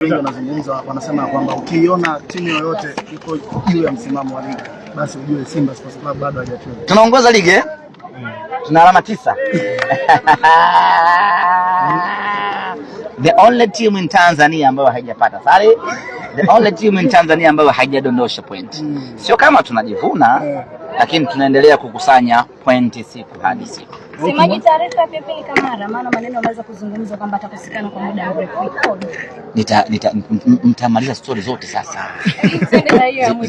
Wengi wanazungumza wanasema kwamba ukiiona timu yoyote iko juu ya msimamo wa ligi basi ujue Simba Sports Club bado hajacheza. Tunaongoza ligi eh? Tuna alama 9. The only team in Tanzania ambayo haijapata sare, the only team in Tanzania ambayo haijadondosha point. Sio kama tunajivuna, lakini tunaendelea kukusanya pointi siku hadi siku. Semaji, taarifa ya Pilipili Kamara, maana maneno ameweza kuzungumzwa kwamba atakosekana kwa muda mrefu. Nita mtamaliza stori zote sasa.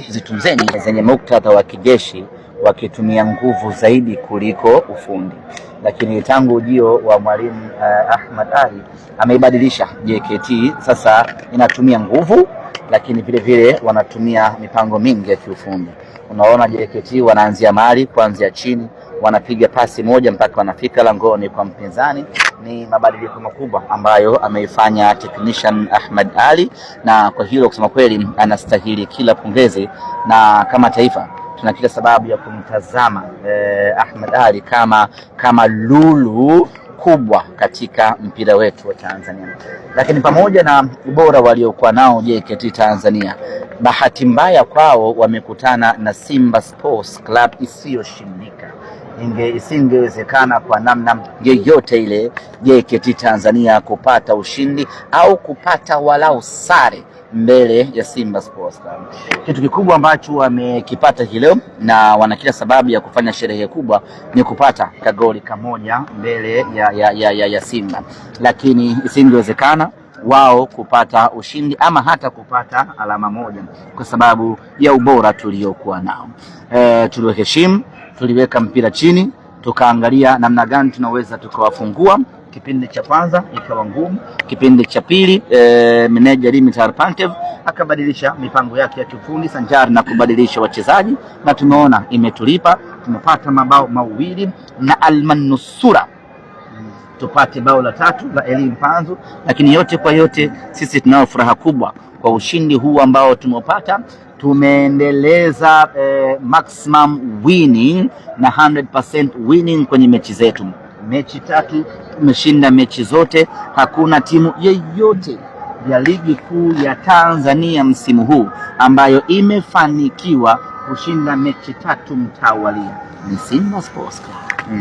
Zitunzeni zenye muktadha wa kijeshi wakitumia nguvu zaidi kuliko ufundi, lakini tangu ujio wa mwalimu Ahmad Ali ameibadilisha JKT, sasa inatumia nguvu, lakini vile vile wanatumia mipango mingi ya kiufundi. Unaona JKT wanaanzia mali kuanzia chini, wanapiga pasi moja mpaka wanafika langoni kwa mpinzani. Ni mabadiliko makubwa ambayo ameifanya technician Ahmad Ali, na kwa hilo kusema kweli anastahili kila pongezi, na kama taifa tuna kila sababu ya kumtazama Ahmad Ali kama lulu kubwa katika mpira wetu wa Tanzania. Lakini pamoja na ubora waliokuwa nao JKT Tanzania, bahati mbaya kwao wamekutana na Simba Sports Club isiyoshindika. Isingewezekana kwa namna yoyote ile JKT Tanzania kupata ushindi au kupata walau sare mbele ya Simba Sports Club. Kitu kikubwa ambacho wamekipata hii leo na wana kila sababu ya kufanya sherehe kubwa ni kupata kagoli kamoja mbele ya Simba, lakini isingewezekana wao kupata ushindi ama hata kupata alama moja kwa sababu ya ubora tuliokuwa nao. Tuliwaheshimu, tuliweka mpira chini, tukaangalia namna gani tunaweza tukawafungua. Kipindi cha kwanza ikawa ngumu, kipindi cha pili meneja Dimitar Pantev akabadilisha mipango yake ya kiufundi sanjari na kubadilisha wachezaji, na tumeona imetulipa. Tumepata mabao mawili na almanusura tupate bao la tatu la Eli Mpanzu, lakini yote kwa yote sisi tunayo furaha kubwa kwa ushindi huu ambao tumeupata. Tumeendeleza maximum winning na 100% winning kwenye mechi zetu. Mechi tatu tumeshinda mechi zote, hakuna timu yeyote ya ligi kuu ya Tanzania msimu huu ambayo imefanikiwa kushinda mechi tatu mtawalia. Ni Simba Sports Club.